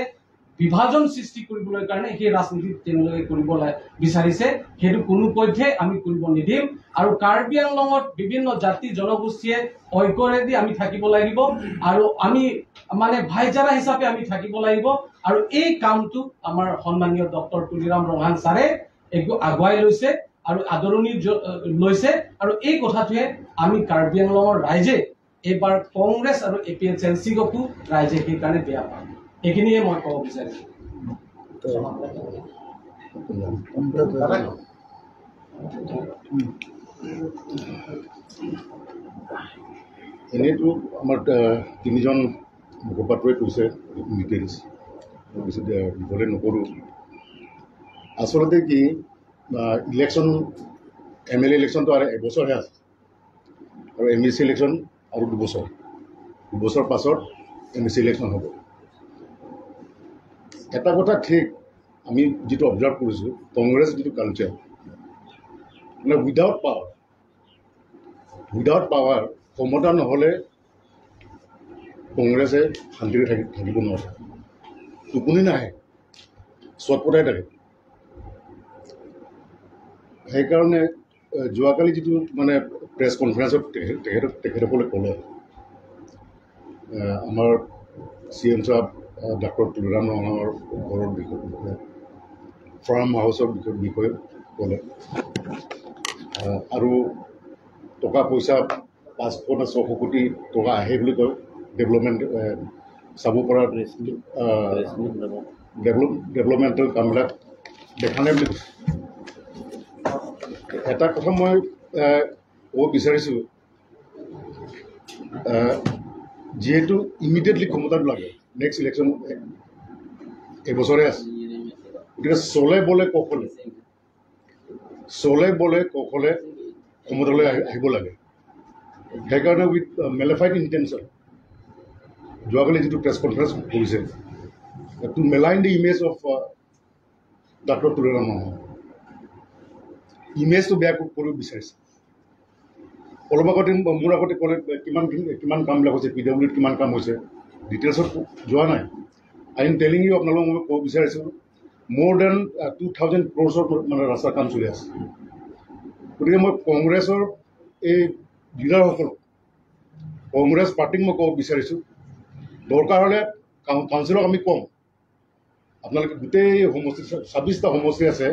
বিভাজন সৃষ্টি কৰিবলৈ কাৰণে সেই ৰাজনীতি তেওঁলোকে কৰিব বিচাৰিছে। সেইটো কোনো পধ্যে আমি কৰিব নিদিম। আৰু কাৰ্বি আংলঙত বিভিন্ন জাতি জনগোষ্ঠীয়ে ঐক্যৰেদি আমি থাকিব লাগিব আৰু আমি মানে ভাইচাৰা হিচাপে আমি থাকিব লাগিব। আৰু এই কামটো আমাৰ সন্মানীয় ডক্টৰ তুলিৰাম ৰংহাং ছাৰে একো আগুৱাই লৈছে আৰু আদৰণি লৈছে। আৰু এই কথাটোৱে আমি কাৰ্বি আংলঙৰ ৰাইজে এইবাৰ কংগ্ৰেছ আৰু এ পি এইচ এল চিকো ৰাইজে সেইকাৰণে বেয়া পায়। এইখিনিয়ে মই ক'ব বিচাৰিছোঁ। এনেইতো আমাৰ তিনিজন মুখপাত্ৰই কৈছে ডিটেইলছ, বেছি দীঘলে নকৰোঁ। আচলতে কি ইলেকশ্যন, এম এল এ ইলেকশ্যনটো আৰু এবছৰহে আছে আৰু এম এ চি ইলেকশ্যন আৰু দুবছৰ, দুবছৰ পাছত এম এ চি ইলেকশ্যন হ'ব। এটা কথা ঠিক, আমি যিটো অবজাৰ্ভ কৰিছোঁ, কংগ্ৰেছ যিটো কালচাৰ, মানে উইদাউট পাৱাৰ, উইদাউট পাৱাৰ, ক্ষমতা নহ'লে কংগ্ৰেছে শান্তিৰে থাকিব নোৱাৰে, টোপনি নাহে, চটপটাই থাকে। সেইকাৰণে যোৱাকালি যিটো মানে প্ৰেছ কনফাৰেঞ্চত তেখেতসকলে ক'লে, আমাৰ চি এম চাহাব ডাক্তৰ তুলিৰাম ৰংহাঙৰ ঘৰৰ বিষয়ে, ফাৰ্ম হাউচৰ বিষয়ে ক'লে, আৰু টকা পইচা 500 নে 600 কোটি টকা আহে বুলি কয়, ডেভেলপমেণ্ট চাব পৰা ডেভেলপমেণ্টেল কামবিলাক দেখা নাই বুলি কৈছে। এটা কথা মই ক'ব বিচাৰিছোঁ, যিহেতু ইমিডিয়েটলি ক্ষমতাটো লাগে, নেক্সট ইলেকশ্যন এবছৰে আছে, গতিকে চলে বলে কৌশলে, চলে বলে কৌশলে ক্ষমতালৈ আহিব লাগে। সেইকাৰণে উইথ মেলেফাইড ইণ্টেনশ্যন যোৱাকালি যিটো প্ৰেছ কনফাৰেঞ্চ কৰিছে, to malign the image of doctor Tuliram Ronghang, ইমেজটো বেয়া কৰিব বিচাৰিছে। অলপ আগতে মোৰ আগতে ক'লে কিমান কামবিলাক হৈছে, পি ডাব্লিউ ডিত কিমান কাম হৈছে, ডিটেইলছত যোৱা নাই। I am telling U, আপোনালোকক মই ক'ব বিচাৰিছোঁ, মোৰ then 2000 ক্ৰ'ৰ্ছৰ মানে ৰাস্তাৰ কাম চলি আছে। গতিকে মই কংগ্ৰেছৰ এই লিডাৰসকলক, কংগ্ৰেছ পাৰ্টিক মই ক'ব বিচাৰিছোঁ, দৰকাৰ হ'লে কাউন্সিলক আমি ক'ম, আপোনালোকে গোটেই সমষ্টি 26টা সমষ্টি আছে,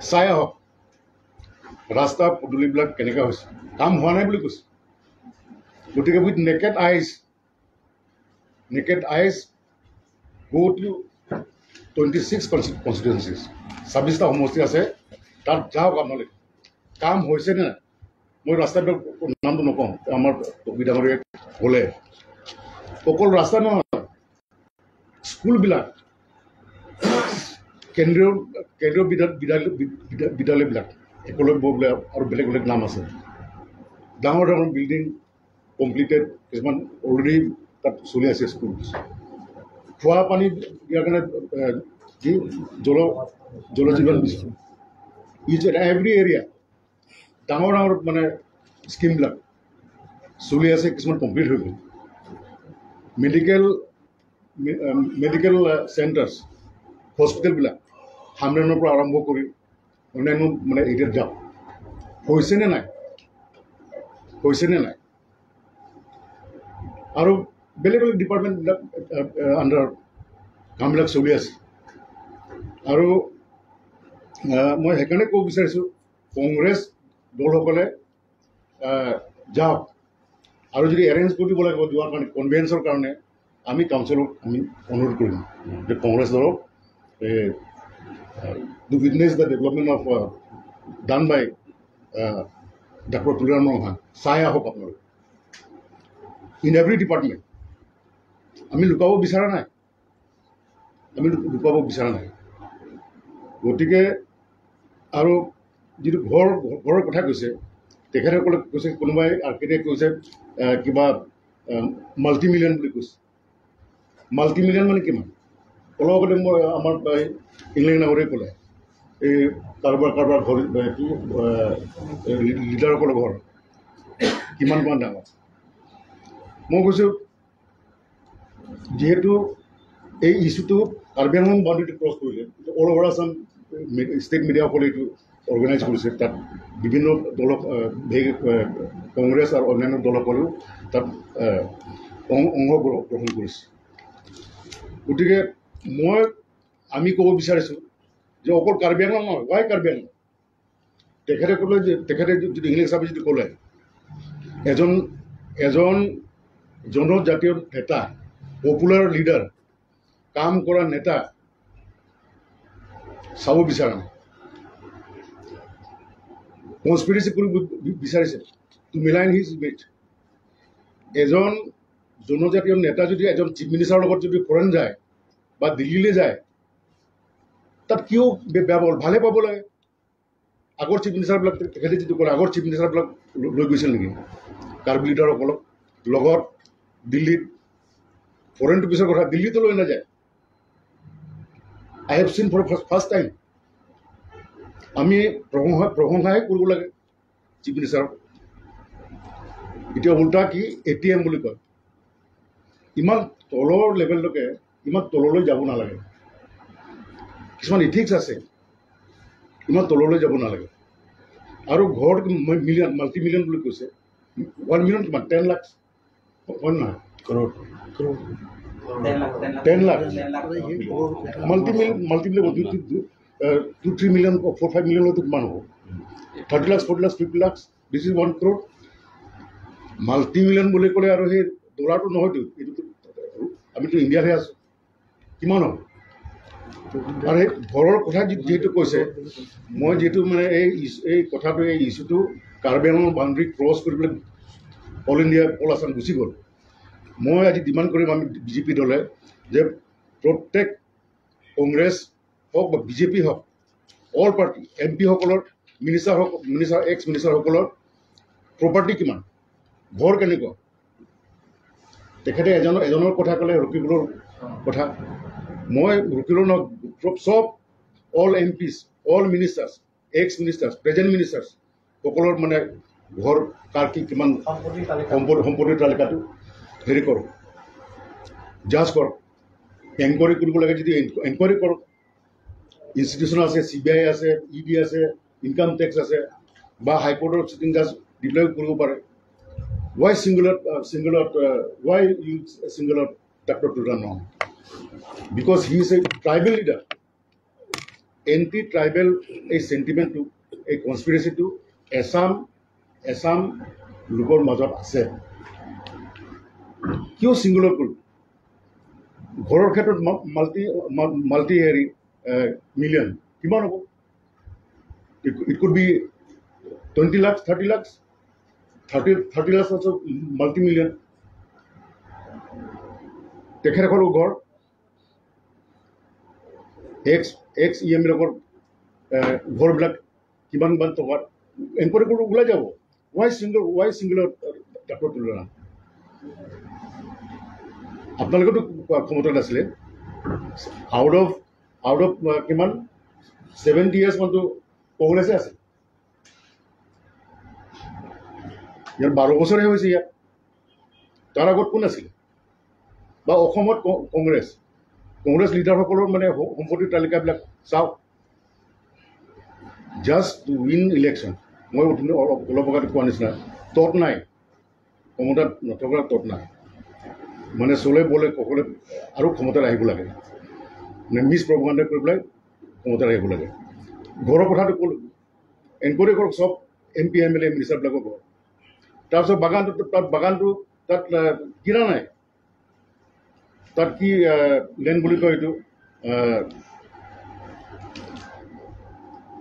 চাই আহক ৰাস্তা পদূলিবিলাক কেনেকুৱা হৈছে, কাম হোৱা নাই বুলি কৈছে। গতিকে with naked eyes go to 26 constituencies, 26টা সমষ্টি আছে, তাত যাওক আপোনালোকে, কাম হৈছে নে নাই। মই ৰাস্তাবিলাক নামটো নকওঁ, আমাৰ টকী ডাঙৰীয়াই ক'লে অকল ৰাস্তা নহয়, স্কুলবিলাক, কেন্দ্ৰীয় কেন্দ্ৰীয় বিদ্যালয়বিলাক, একলব্য বোলে আৰু বেলেগ বেলেগ নাম আছে, ডাঙৰ ডাঙৰ বিল্ডিং কমপ্লিটেড, কিছুমান অলৰেডি তাত চলি আছে স্কুল। খোৱা পানী দিয়াৰ কাৰণে যি Jal Jeevan mission, each and every area ডাঙৰ ডাঙৰ মানে স্কিমবিলাক চলি আছে, কিছুমান কমপ্লিট হৈ গ'ল। মেডিকেল মেডিকেল চেণ্টাৰ্ছ, হস্পিটেলবিলাক হামৰেনৰ পৰা আৰম্ভ কৰি অন্যান্য মানে এৰিয়াত যাওক, হৈছেনে নাই, হৈছেনে নাই? আৰু বেলেগ বেলেগ ডিপাৰ্টমেণ্টবিলাক আণ্ডাৰত কামবিলাক চলি আছে। আৰু মই সেইকাৰণে ক'ব বিচাৰিছোঁ, কংগ্ৰেছ দলসকলে যাওক, আৰু যদি এৰেঞ্জ কৰি দিব লাগিব যোৱাৰ কাৰণে, কনভেন্সৰ কাৰণে, আমি কাউন্সিলক আমি অনুৰোধ কৰিম যে কংগ্ৰেছ দলক to witness the development of done by doctor Tuliram Ronghang, চাই আহক আপোনালোকে ইন এভৰি ডিপাৰ্টমেণ্ট। আমি লুকাব বিচৰা নাই, আমি লুকাব বিচৰা নাই। গতিকে আৰু যিটো ঘৰৰ কথা কৈছে, তেখেতসকলে কৈছে, কোনোবাই আৰ্কিটেক্ট কৈছে কিবা মাল্টি মিলিয়ন বুলি কৈছে। মাল্টি মিলিয়ন মানে কিমান? অলপ আগতে মই আমাৰ ইংলেণ্ড নাগৰিকে ক'লে এই কাৰোবাৰ কাৰোবাৰ ঘৰ, কি লিডাৰসকলৰ ঘৰ কিমান কিমান ডাঙৰ। মই কৈছোঁ যিহেতু এই ইছ্যুটো কাৰ্বি আংলং বাউণ্ডেৰীটো ক্ৰছ কৰিলে, অল অভাৰ আছাম ষ্টেট মিডিয়াসকলে এইটো অৰ্গেনাইজ কৰিছে, তাত বিভিন্ন দলক, কংগ্ৰেছ আৰু অন্যান্য দলসকলেও তাত অংশগ্ৰহণ কৰিছে। গতিকে আমি ক'ব বিচাৰিছোঁ যে অকল কাৰ্বি আংলং নহয়, ৱাই কাৰ্বি আংলং? তেখেতে ক'লে যে, তেখেতে যদি ইংলিছ হিচাপে যদি ক'লে, এজন এজন জনজাতীয় নেতা, পপুলাৰ লিডাৰ, কাম কৰা নেতা চাব বিচৰা নাই, কনস্পিৰেচি কৰিব বিচাৰিছে টু মিলাইন his image. এজন জনজাতীয় নেতা যদি এজন চিফ মিনিষ্টাৰৰ লগত যদি ফৰেন যায় বা দিল্লীলৈ যায়, তাত কিয় বেয়া পাব? ভালে পাব লাগে। আগৰ চিফ মিনিষ্টাৰবিলাক, তেখেতে যিটো ক'লে, আগৰ চিফ মিনিষ্টাৰবিলাক লৈ গৈছিল নেকি কাৰ্বি লিডাৰসকলক লগত দিল্লীত? ফৰেনটো পিছৰ কথা, দিল্লীতো লৈ নাযায়। I have seen for first time. আমি প্ৰশংসাহে কৰিব লাগে চিফ মিনিষ্টাৰক। এতিয়া উল্টা কি ATM বুলি কয়, ইমান তলৰ লেভেললৈকে, ইমান তললৈ যাব নালাগে। কিছুমান ইথিক্স আছে, ইমান তললৈ যাব নালাগে। আৰু ঘৰত মিলিয়ন, মাল্টি মিলিয়ন বুলি কৈছে, 1 মিলিয়ন কিমান? 10 লাখ হয় নহয়? 10 lakh multi million, 2 3 million, 4 5 মিলিয়নতো কিমান হ'ব? 30 lakhs, 40 lakhs, 50 lakhs, this is 1 crore. Multi million বুলি ক'লে আৰু সেই ডলাৰটো নহয়তো, এইটোতো আমিতো ইণ্ডিয়াতহে আছোঁ, কিমান হ'ব? আৰু সেই ঘৰৰ কথা যিহেতু কৈছে, মই যিহেতু মানে এই কথাটো, এই ইছ্যুটো কাৰ্বি আংলং বাউণ্ডেৰী ক্ৰছ কৰি পেলাই অল ইণ্ডিয়া, অল আছাম গুচি গ'ল। মই আজি ডিমাণ্ড কৰিম আমি বিজেপি দলে যে প্ৰত্যেক কংগ্ৰেছ হওক বা বিজেপি হওক, অল পাৰ্টি এম পিসকলৰ, মিনিষ্টাৰ হওক, মিনিষ্টাৰ, এক্স মিনিষ্টাৰসকলৰ প্ৰপাৰ্টি কিমান, ঘৰ কেনেকুৱা। তেখেতে এজনৰ কথা ক'লে, ৰকিবুলৰ কথা, মই ৰকিবুলৰ নহওক, চব all MPs, all ministers, ex ministers, present ministers সকলৰ মানে ঘৰ কাৰ কি কিমান সম্পত্তিৰ তালিকাটো হেৰি কৰক, জাজ কৰক, এনকুৱাৰী কৰিব লাগে যদি এনকুৱাৰী কৰক। ইনষ্টিটিউশ্যন আছে, CBI আছে, ED আছে, ইনকাম টেক্স আছে, বা হাইকোৰ্টৰ চিটিং জাজ ডিপ্লয় কৰিব পাৰে। Why why you single out Doctor Tuliram Ronghang? Because he is a tribal leader. Anti tribal এই চেণ্টিমেণ্টটো, এই কনস্পিৰেচিটো এছাম লোকৰ মাজত আছে। কিয় ছিংগল আউট কৰিব? ঘৰৰ ক্ষেত্ৰত মাল্টি হেৰি মিলিয়ন কিমান হ'ব? It could be 20 lakhs, 30 lakhs. 30 lakh multi million. তেখেতসকলৰ ঘৰ এক্স এক্স ই এমবিলাকৰ ঘৰবিলাক কিমান কিমান টকাত এনকুৱাৰী কৰি ওলাই যাব। Y single doctor Tuliram? আপোনালোকেতো ক্ষমতাত আছিলে। আউট অফ কিমান 70 ইয়াৰ্ছ মানটো কংগ্ৰেছে আছে। ইয়াত 12 বছৰহে হৈছে ইয়াত, তাৰ আগত কোন আছিলে? বা অসমত কংগ্ৰেছ লিডাৰসকলৰ মানে সম্পত্তিৰ তালিকাবিলাক চাওক। জাষ্ট টু উইন ইলেকশ্যন, মই অলপ অলপ আগতে কোৱা নিচিনা, তত নাই, ক্ষমতাত নথকা তত নাই, মানে চলে বলে সকলোৱে আৰু ক্ষমতাত আহিব লাগে, মানে মিছ প্ৰপাগাণ্ডা কৰি পেলাই ক্ষমতাত আহিব লাগে। ঘৰৰ কথাটো ক'লোঁ, এনকুৱাৰী কৰক চব এমপি, এমএলএ, মিনিষ্টাৰবিলাকৰ ঘৰ। তাৰপিছত বাগানটো, তাত বাগানটো তাত কিনা নাই, তাত কি লেণ্ড বুলি কয় এইটো,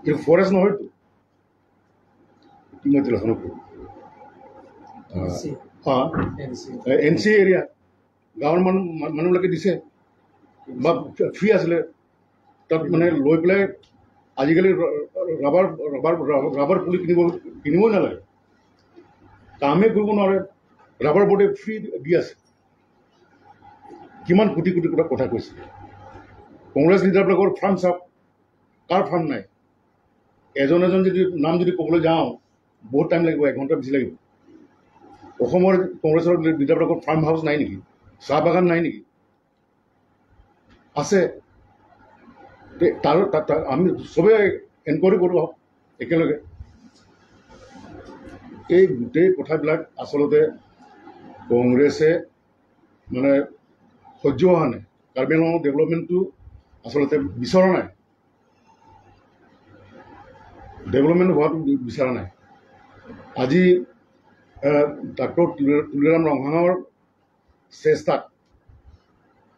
এইটো ফৰেষ্ট নহয়তো, কি মই কওঁ, এনচি এৰিয়া, গাঁৱৰ মানুহবিলাকে দিছে বা ফ্ৰী আছিলে তাত, মানে লৈ পেলাই। আজিকালি ৰাবাৰ ৰাবাৰ ৰাবাৰ পুলি কিনিবই নালাগে, কামেই কৰিব নোৱাৰে, ৰাবাৰ বৰ্ডে ফ্ৰী দি আছে। কিমান কোটি কোটি কথা কৈছে। কংগ্ৰেছ লিডাৰবিলাকৰ ফাৰ্ম চাওক, কাৰ ফাৰ্ম নাই? এজন এজন যদি নাম যদি ক'বলৈ যাওঁ, বহুত টাইম লাগিব, এঘণ্টা বেছি লাগিব। অসমৰ কংগ্ৰেছৰ লিডাৰবিলাকৰ ফাৰ্ম হাউচ নাই নেকি? চাহ বাগান নাই নেকি? আছে। তাৰ আমি চবেই এনকুৱাৰী কৰোঁ আহক একেলগে। এই গোটেই কথাবিলাক আচলতে কংগ্ৰেছে মানে সহ্য হোৱা নাই। কাৰ্বি আংলঙৰ ডেভেলপমেণ্টটো আচলতে বিচৰা নাই, ডেভেলপমেণ্ট হোৱাটো বিচৰা নাই। আজি ডাক্তৰ তুলিৰাম ৰংহাঙৰ চেষ্টাত,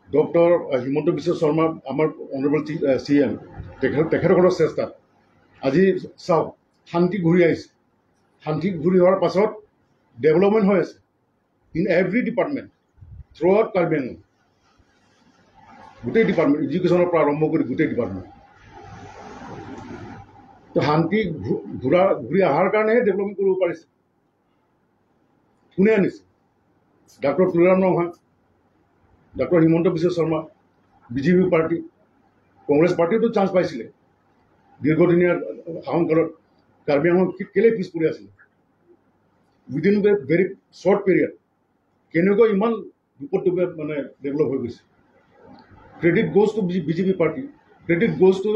ডক্টৰ হিমন্ত বিশ্ব শৰ্মা, আমাৰ অনাৰেবল চিএম, তেখেতসকলৰ চেষ্টাত আজি চাওক শান্তি ঘূৰি আহিছে। শান্তি ঘূৰি অহাৰ পাছত ডেভেলপমেণ্ট হৈ আছে in every department throughout Karbi Anglong, গোটেই ডিপাৰ্টমেণ্ট, এডুকেশ্যনৰ পৰা আৰম্ভ কৰি গোটেই ডিপাৰ্টমেণ্ট। তো শান্তি ঘূৰি অহাৰ কাৰণেহে ডেভেলপমেণ্ট কৰিব পাৰিছে। কোনে আনিছে? Doctor Tuliram Ronghang, doctor Himanta Biswa Sarma, BJP party. Congress পাৰ্টিওতো চান্স পাইছিলে। দীৰ্ঘদিনীয়া শাসনকালত কাৰ্বি আংলং কেলেই পিছ পৰি আছিলে? Within a very short period কেনেকুৱা ইমান বিপদটোপে মানে ডেভেলপ হৈ গৈছে। Credit goes to BJP party, credit goes to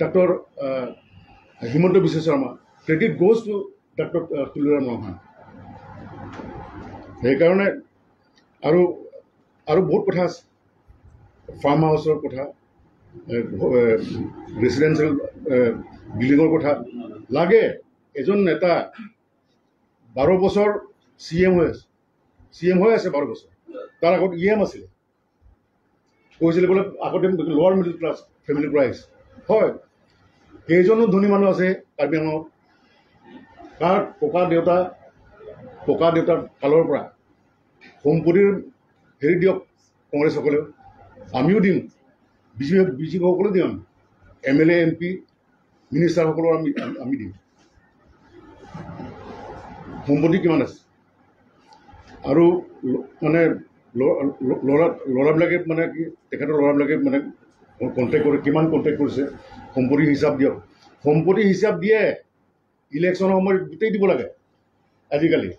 Doctor Himanta Biswa Sarma, credit goes to Doctor Tuliram Ronghang. সেইকাৰণে আৰু আৰু বহুত কথা আছে, ফাৰ্ম হাউচৰ কথা, ৰেচিডেঞ্চিয়েল বিল্ডিঙৰ কথা লাগে। এজন নেতা 12 বছৰ চিএম হৈ আছে, চিএম হৈ আছে 12 বছৰ, তাৰ আগত ইএম আছিলে। কৈছিলে বোলে আগতে লোৱাৰ মিডল ক্লাছ ফেমিলিৰ পৰা আহিছে। হয়, কেইজনো ধনী মানুহ আছে কাৰ্বি আংলঙত? কাৰ ককা দেউতাৰ কালৰ পৰা সম্পত্তিৰ হেৰি দিয়ক কংগ্ৰেছসকলেও, আমিও দিম, বিজেপিসকলেও দিম, আমি এমএলএ, এমপি, মিনিষ্টাৰসকলৰ আমি দিম। সম্পত্তি কিমান আছে? আৰু মানে ল'ৰাবিলাকে, মানে কি, তেখেতৰ ল'ৰাবিলাকে মানে কণ্টেক্ট কৰি কিমান কণ্টেক্ট কৰিছে, সম্পত্তি হিচাপ দিয়ক। সম্পত্তি হিচাপ দিয়ে, ইলেকশ্যনৰ সময়ত গোটেই দিব লাগে। আজিকালি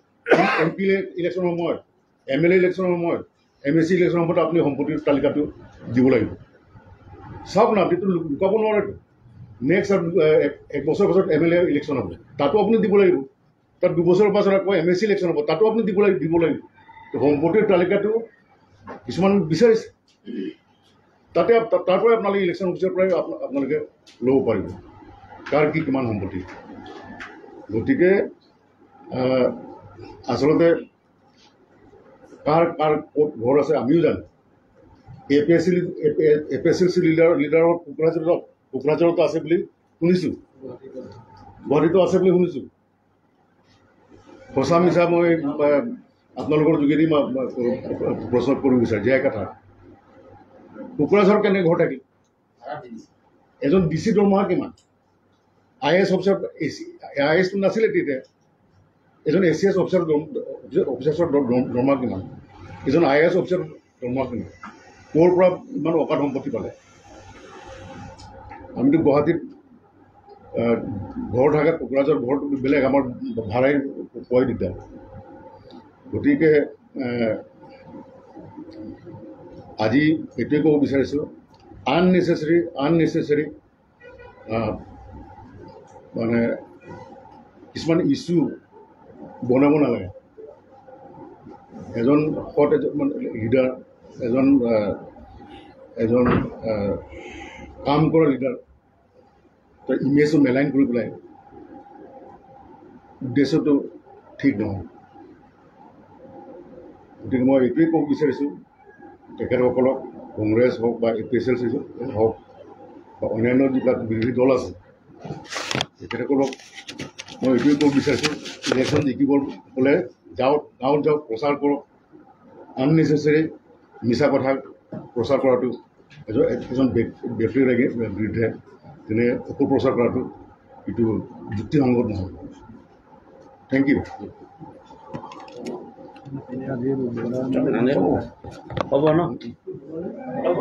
এমপি ইলেকশ্যনৰ সময়ত, এমএলএ ইলেকশ্যনৰ সময়ত, এমএচি ইলেকশ্যনৰ সময়ত আপুনি সম্পত্তিৰ তালিকাটো দিব লাগিব। চাওক না, আপুনিতো লুকাব নোৱাৰেতো। নেক্সট এক বছৰ পাছত এমএলএ ইলেকশ্যন হ'ব, তাতো আপুনি দিব লাগিব। তাত 2 বছৰৰ পাছত আকৌ এমএচি ইলেকশ্যন হ'ব, তাতো আপুনি দিব লাগিব। সম্পত্তিৰ তালিকাটো কিছুমান বিচাৰিছে, তাতে তাৰ পৰাই আপোনালোকে ইলেকশ্যন অফিচৰ পৰাই আপোনালোকে ল'ব পাৰিব কাৰ কি কিমান সম্পত্তি। গতিকে আচলতে কাৰ কাৰ ক'ত ঘৰ আছে আমিও জানো। এপিএছচি লিডাৰৰ কোকৰাঝাৰতো আছে বুলি শুনিছোঁ, গুৱাহাটীতো আছে বুলি শুনিছোঁ। সঁচা মিছা মই আপোনালোকৰ যোগেদি মই প্ৰশ্ন কৰিব বিচাৰিছোঁ। জীয়াই কথা কোকৰাঝাৰত কেনেকৈ ঘৰ থাকিল? এজন ডি চি দৰমহা কিমান? I S officer, I এছটো নাছিলে তেতিয়া, এজন এ চি এছ অফিচাৰ অফিচাৰ্ছৰ দৰমহা কিমান? এজন I S officer দৰমহা কিমান? ক'ৰ পৰা ইমান অগাধ সম্পত্তি পালে? আমিতো গুৱাহাটীত ঘৰ থাকে, কোকৰাঝাৰ ঘৰটো বেলেগ, আমাৰ ভাড়াই পোৱাই দিগদাৰ। গতিকে আজি এইটোৱে ক'ব বিচাৰিছোঁ, আননেচেচেৰী মানে কিছুমান ইছ্যু বনাব নালাগে। এজন সৎ এজন লিডাৰ, এজন এজন কাম কৰা লিডাৰ, তাৰ ইমেজটো মেলাইন কৰি পেলাই উদ্দেশ্যটো ঠিক নহয়। গতিকে মই এইটোৱে ক'ব বিচাৰিছোঁ তেখেতসকলক, কংগ্ৰেছ হওক বা A P S L C হওক বা অন্যান্য যিবিলাক বিৰোধী দল আছে, তেখেতসকলক মই এইটোৱে ক'ব বিচাৰিছোঁ, ইলেকশ্যন জিকিব হ'লে যাওক, গাঁৱত যাওক, প্ৰচাৰ কৰক। আননেচেচেৰী মিছা কথা প্ৰচাৰ কৰাটো, এজন ব্যক্তিৰ বিৰুদ্ধে তেনে অপপ্ৰচাৰ কৰাটো এইটো যুক্তিসংগত নহয়। Thank U. হ'ব ন? হ'ব।